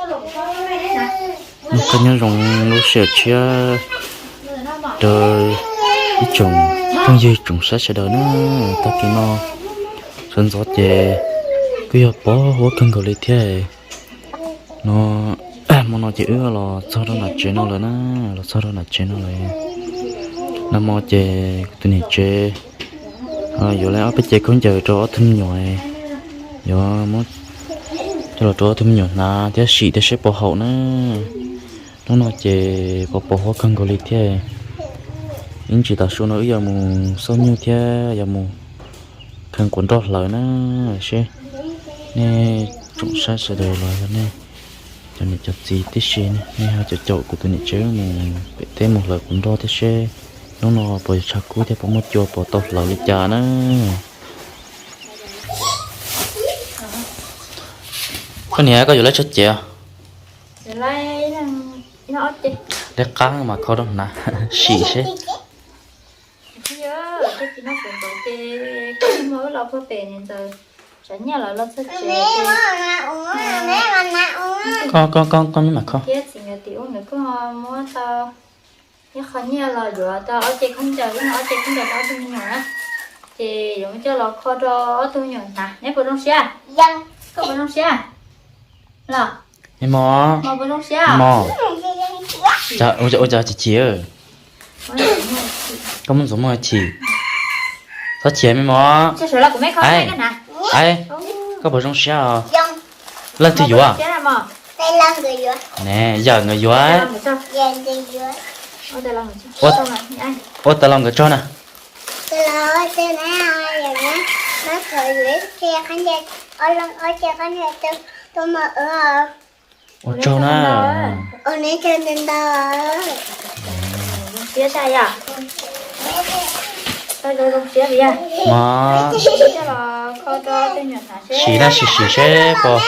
Muaj qhov nyob zoo lub sij hawm tshiab rau ib tsoom phooj ywg tsoom saib sawv daws na. Tag kis no sawv ntxov ces kuj yog pos huab kawg nkaus li thiab. No, hmo no ces wb los txog rau nram tsev no lawm na, los txog rau nram tsev no lawm. Nag hmo ces kuv tus niam tsev yuav lawv ob peb cev khaub ncaws rau ob tug me nyuam, yuav muab coj los rau ob tug me nyuam hnav thiab sim thiab seb puas haum na. Hnub no ces pos pos huab kawg nkaus li thiab. Ib ntsis tav su no wb yuav mus xauj nyuj thiab yuav mus khaws quav nroj hlawv na. Seb nej tsoom saib sawv daws los yog nej cov niam cov txiv tib si, nej ho caum caum kuv tus niam tsev mus pem teb mus hlawv quav nroj thiab seb hnub no puas yuav tshav kub thiab puas muaj cua puas tau hlawv li cas na. Koj niam, koj yuav lawv tso cev? Lawv qab mas kho rau hnav sim seb. Koj, koj, koj, koj mib mam kho. Ib qho nyiaj los yuav tau ob ce khaub ncaws, ob ce khaub ncaws rau ob tug me nyuam na. Ces yuav coj los kho rau ob tug me nyuam hnav. Neb puas zoo siab? Koj puas zoo siab los? Me mos, me mos, ua cas chim chim? Koj muab ntxuav muag chim. Txhob chim me mos. Ai, koj puas zoo siab os? Leej twg yuav? Ne, yawm nkawd yuav. Ua tas los nkawd tso na. Ua tsaug na. Mos, sim na, sim sim seb puas,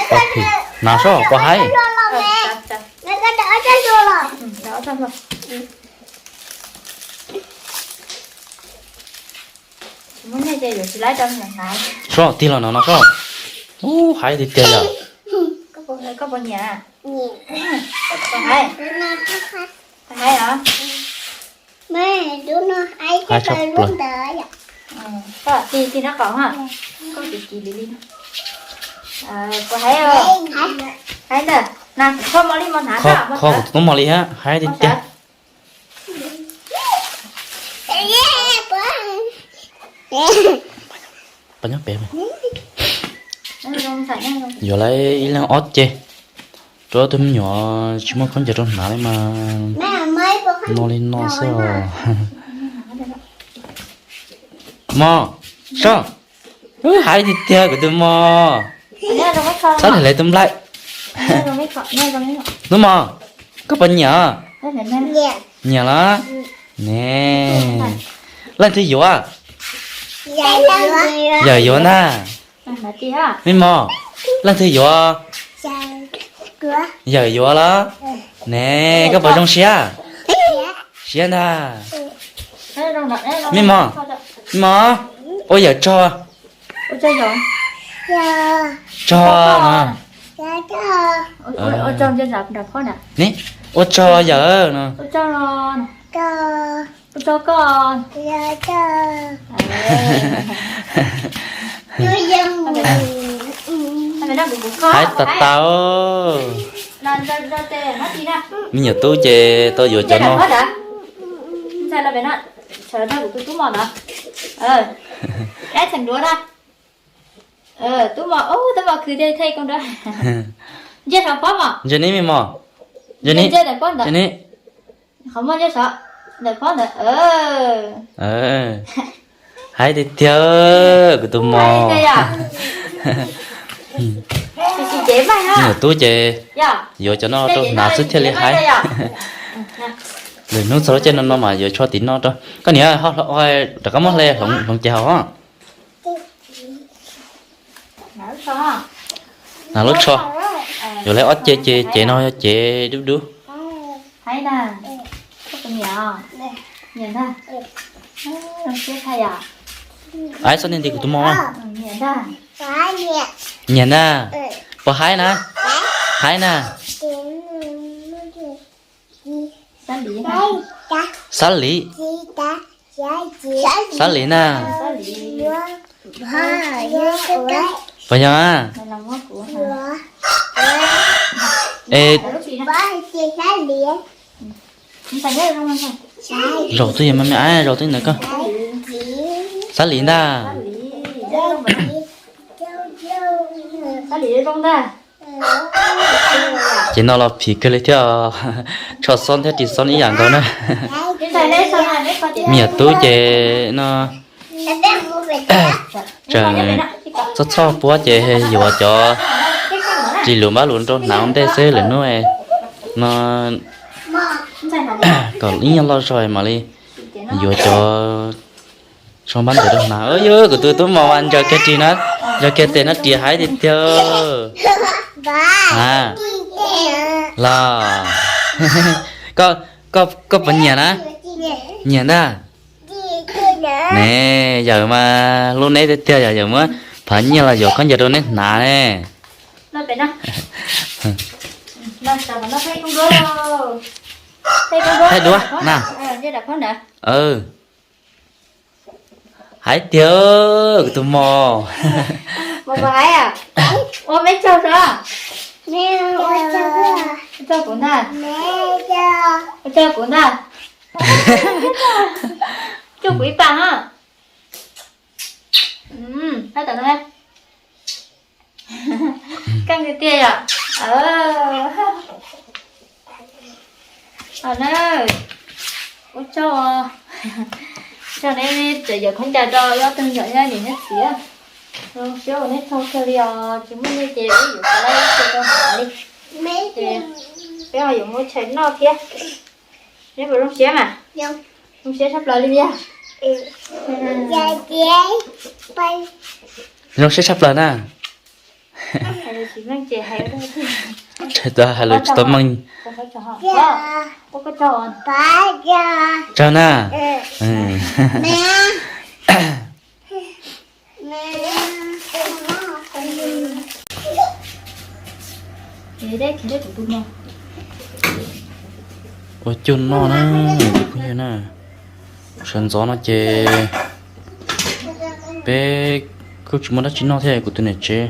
puas phim. Hnav soj puas haib. Soj tig los no no soj. Ub, haib tiag tiag yom. Haib tshaj plaws. Kho kuv tus tub mos li hab, haib tiag tiag. Yuav lawv ib leeg ob ce rau ob tug me nyuam tsis muaj khaub ncaws rau hnav li mas no li no xwb os. Mos, soj. Haib tiag tiag kuv tus mos. Txhob dhia lawv tus nplaim. Hnub mos, koj puas nyiam? Nyiam los? Ne, leej twg yuav? Yawm yuav ntag. Me mos, leej twg yuav? Yawm yuav los? Ne, koj puas zoo siab? Siab ntag. Me mos, me mos, ua yawm tsaug. Tsaug no. Ne, ua tsaug yawm no. Haib tas tas. Me nyuam tub ces tau yuav cov no. Ntsia ne me mos, ntsia ne, ntsia ne. Haib tiag tiag kuv tus mos. Me nyuam tub ces yuav cov no rau hnav xwb thiaj li haib. Lwm hnub txog lub caij no no mas yuav tsho tim no rau koj niam, rov qab muab hle hloov ces haus. Hnav lub tsho, yuav lawv ob ce ces cev no yog cev dub dub. Haib txhob nti nti kuv tus mos. Nyiam ntag. Puas haib na? Haib na. Xab lis. Xab lis. Xab lis na. Puas yog a? Es zaum twg yog me me a, zaum twg ntawd koj. Xab lis ntag. Ces no los phim kawg li thiab, tsho xob thiab ris xob ib yam nkaus na. Me nyuam tub ces no tseem txhob txhob puab ces yuav cov ris lus npab lus nrau hnav ua ntej xwb lawm hnub no. Kom ib nyuag loj zog mam li yuav cov tsho npab ntawd rau hnav. Yog kuv tus tub mos mas ntsaws kiag ris na, ntsaws kiag tes no ris haib tiag tiag. Los, koj puas nyiam na? Nyiam ntag. Ne, yawm mas hlub neb tiag tiag, yog yawm muab phav nyiaj los yuav khaub ncaws rau neb hnav ne. Thaij duab na. Haib tiag, kuv tus mos. Ua tsaug kuv ntag. Coj kuv ib pab na. Keej tiag tiag yom. Na, ua tsaug, tsaug neb tseem yuav khaub ncaws rau ob tug me nyuam nyob niam nyob txiv. Zoo siab ua neb tsaug kawg li os, tsis muaj nyiaj ces peb yuav tsis tau hnav li. Ces peb ho yuav muab tshais noj thiab. Neb puas zoo siab mas? Zoo siab tshaj plaws li yog. Zoo siab tshaj plaws na. Tsis meej ces hais, hais lus tsis tau meej. Tsaug na. Ua cuj noj na, phooj ywg na. Sawv ntxov no ces peb kuj tsis muaj dab tsi noj thiab, kuv tus niam tsev,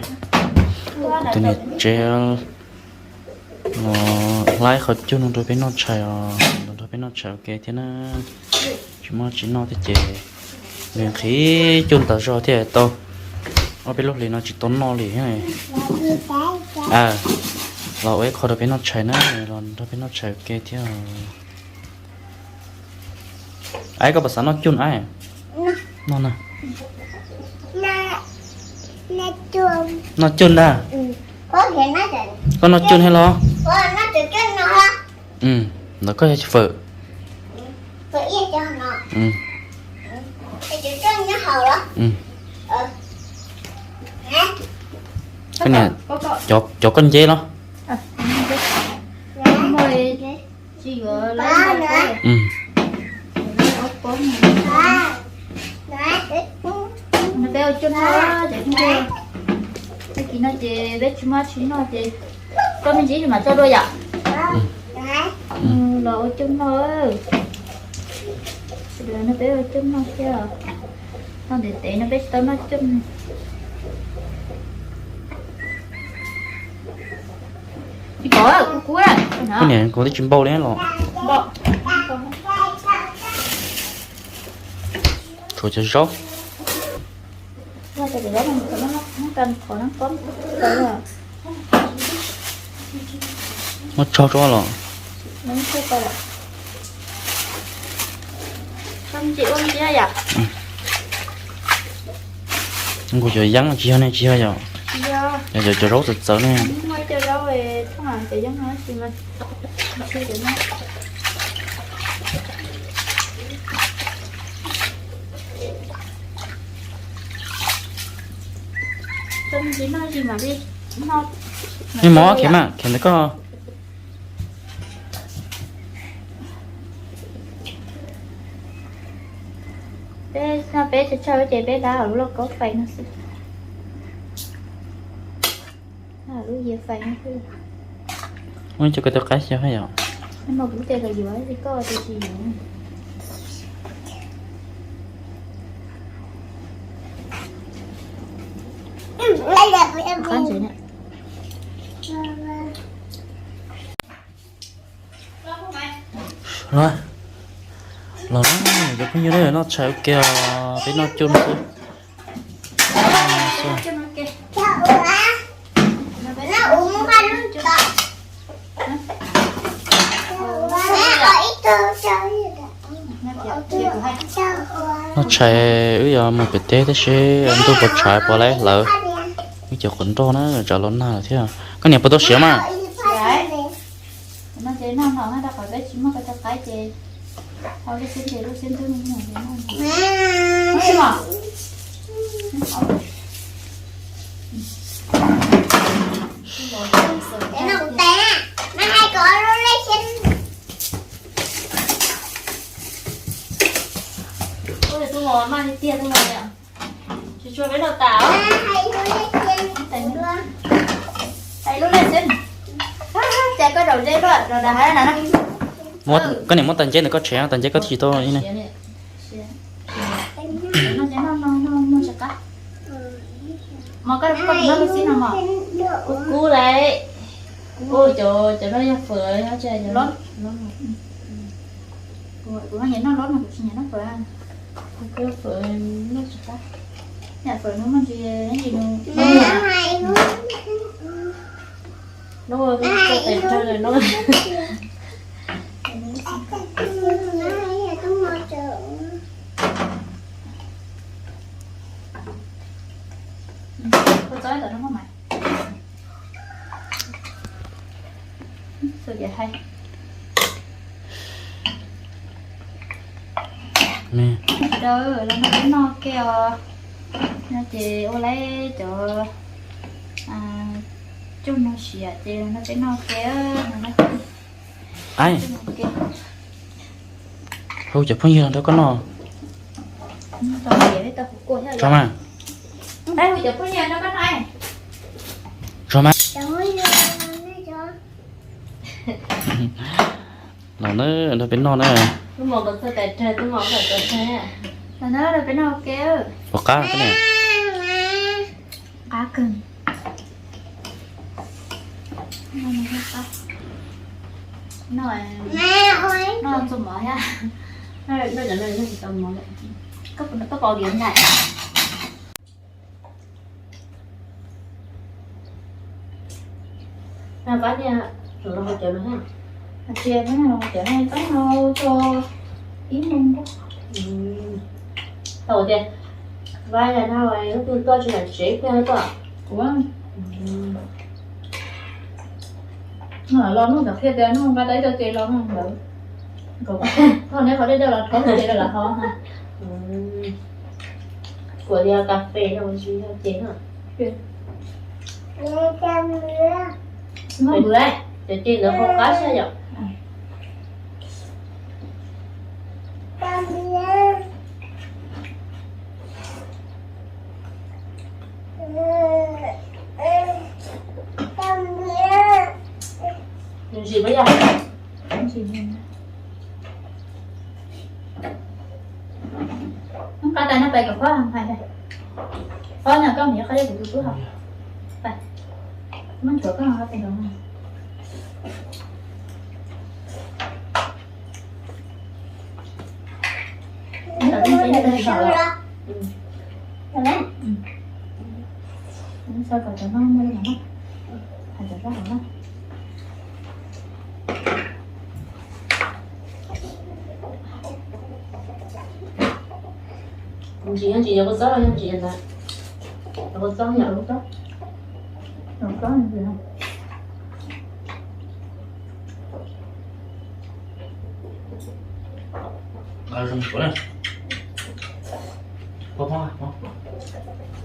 kuv tus niam tsev los laib qhov cuj no rau peb noj tshais os, los nrog peb noj tshais ua ke thiab na. Tsis muaj dab tsi noj thiab ces nws nqhis cuj ntawd zog thiab tau ob peb lub hlis no tsis tau noj li. Los ua ib qho rau peb noj tshais na, los nrog peb noj tshais ua ke thiab. Aib, koj puas xav noj cuj aib? Noj na. Noj cuj ntag. Koj noj cuj thiab los? Ntawd koj yog fawm. Cov koj nceb los? Peb ua cuj noj, tag kis no ces peb tsis muaj dab tsi noj ces koj me ntsis mam tso dua yom. Los ua cuj noj, sawv daws no peb ua cuj noj thiab. Noj ntev ntev no peb tsis tau noj cuj. Tsis pom, kuv kuv. Kuv niam kuv twb tsis npau li los. Tshuav cov zaub. Muab tso rau los. Nkuj cov yeeb tsis yog ne, tsis yog yom. Yog cov zaub txawv txawv ne. Noj mov kiag mas, kiag ntawd koj. Peb, peb tshaw tshaw ces peb dab lub lauj kaub fais no xwb. Lub yias fais no xwb. Muab cov ko taw qaib xyaw yom. Los, los na, cov phooj ywg, noj tshais ua ke os, peb noj cuj no xwb. Noj tshais wb yuav mus pem teb tab sis ntuj puas tshav puas laiv hlawv. Wb cov quav nroj na, tsam los nag lawm thiab. Koj niam puas tau siav mas? Tus mos mas tiag, tus mos tsis tshua peb noj tas. Tais lub lej xwb. Cas koj zaum ze luaj, zaum dav hav na. Koj niam muab tais nceb ntawm koj tshem, tais nceb koj tsis tau li ne. Mos koj, koj tus no lub xib no mos. Kub lawm. Kub cov, cov no yog fawm, yog tsis yog lob. Kuv nyiam noj lob no, kuv tsis nyiam noj fawm. Kuv noj fawm, noj tsis qab. Nyiam fawm no muaj ntsis ib ntsis nws no. Koj txob tom no mas. Txhua yam hais. Sawv daws los nrog peb noj ke os. No ces ua lawm cov cuj no siav ces los nrog peb noj ke. Hu cov phooj ywg los nrog koj noj. Tso mas. Hu cov phooj ywg nrog koj noj. Tso mas. Los na, nrog peb noj na. Pom qab koj niam. Qab kawg. Noj, noj txuas mov thiab. Koj, koj pom diav ntag. Pab niag los hau cawv no thiab. Tsis, pab niag los hau cawv no pab hau tso ib moo. Tau tias, pab niag no lub twg tuaj tsis nram tsev kiag tuaj. Kuv los hnub ntawd qhia tias hnub nqa tau ib co ces los hnub ntawd. Neb qhov dej dej los rhaub ces los hau. Kuv tias kas fes no tsis yog ces no. Muab npws, cov ces ntawd hau qab xwb yom. Nws ntsim puas yog? Nqa tais no pais kom Phob hais. Phob no koj mus yuav qhov dej kuv tus tub haus. Muab nchuav koj qhov tais no. Sau kom cov no muaj li no. Hais cov rau hauv no. Ntsis, ntsis yog kua txob los yog ntsis ntawd? Kua txob, yog kua txob.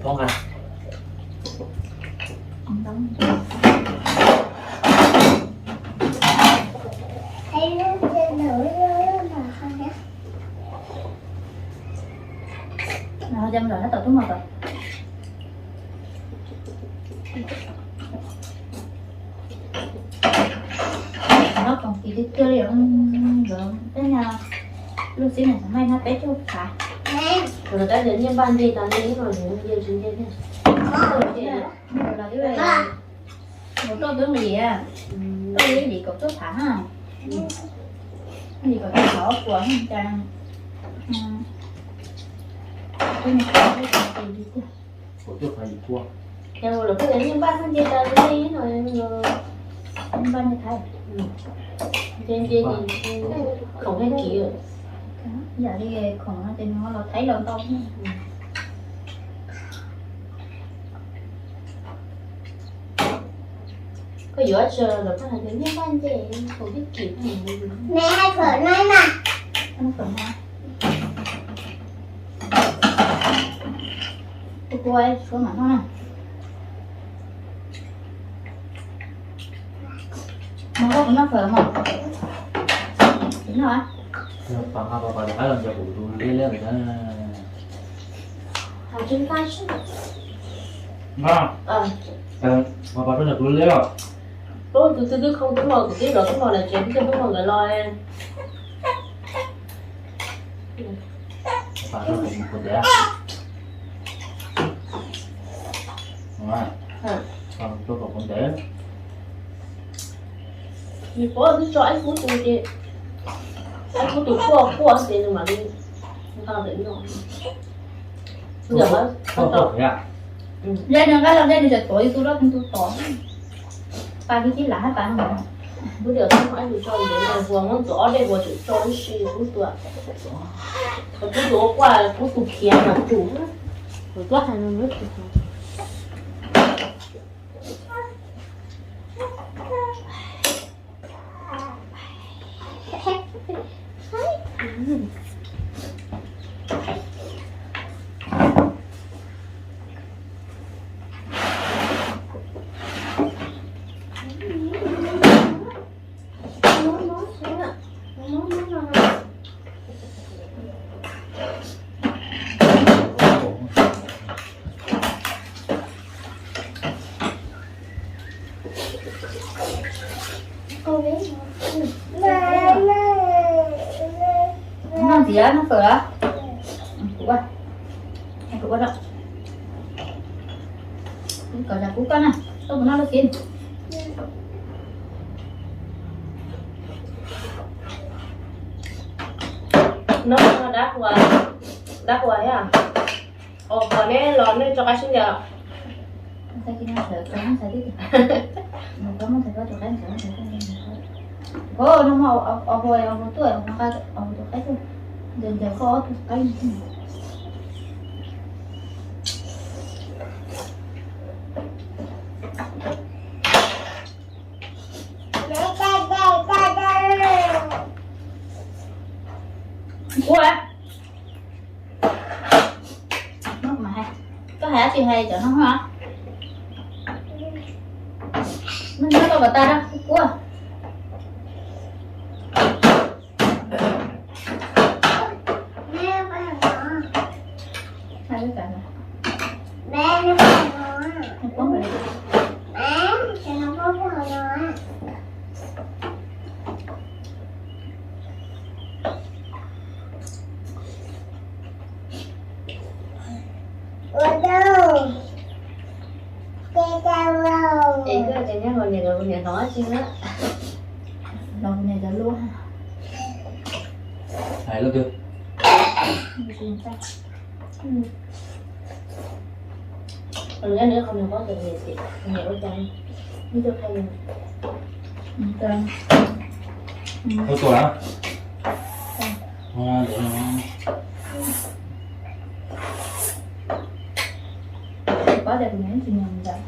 Phob nqa. Coj mus lawm tab tom tub mos tod. Nyob koom kis tiag tiag li, nkawd peb nyuag luj xib na, xav maij nyob peb caug phav. Tab sis nyiaj npaj nce tas li no, nce tsis nce thiab. Los twb mus rau twb nqis, rau li kaum cuaj phav na, li kaum cuaj phav ob puas cas. Ces lawv pheej tias nyiaj npaj xwb nce tas li no, nyiaj npaj nce thaiv, nce nce khoom nqi kiv. Yam li khoom no ces nws los thaiv los ntau. Koj yuav tsis los koj hais tias nyiaj npaj nce, khoom nqi kiv. Mẹ hai phở này mà. Ăn phở nào? Tôi qua đây, tôi mà ngon này. Mày có muốn ăn phở không? Đúng rồi. Pab nqa pab pab hais los nco kuv tus liab liab ntawd. Nqa, pab pab rau nco kuv liab os. Tus twb twb khau twb mos, kuv twb los twb mos lawm, tsev twb twb mos nkawd los. Pab rau kuv mus kuv ntev. Rau kuv mus kuv ntev. Nws puab twb tso ib kub tus ces, ib kub tus quaj quaj ces nws mam li nqa pem no. Yog, quaj quaj thiab. Zej nws nqaij los zej nws tseem tuav ib tug loj tus tod. Pab kiag kiag lam hab pab no. Kuv tias tub ib tus tso ntev no, kuv muab tus ob dej kuv tseem tso ib si kub tus. Kub tus ua quaj, kub tus khiav mas tus. Kuv tuaj hais no. Noj ntxiv, noj fawm los? Kuv ua, kuv ua rau. Kom zam kub koj na, koj puas noj lub xib? Noj dab qhuas, dab qhuas thiab. Os, kom neb los nej tso qaib sib ntiag. Koj no muaj ob hua, ob hua tuaj, ob hua nqa ob hua tus qaib tuaj, ncaws ncaws koj ob tug qaib. Ua, koj hais dab tsi hais cov no hos? Muab koj kom tas rau kuv. Ua rau. Ces koj ces nyob hauv niam, niam hlob tsis na. Los niam cov lua. Hais lub twg? Nyob nws qhov niam pob tias niam, niam ua cas, ib tug qhia niam. Ua tua lawm. Pob tias kuv niam tsis nyiam ntawd.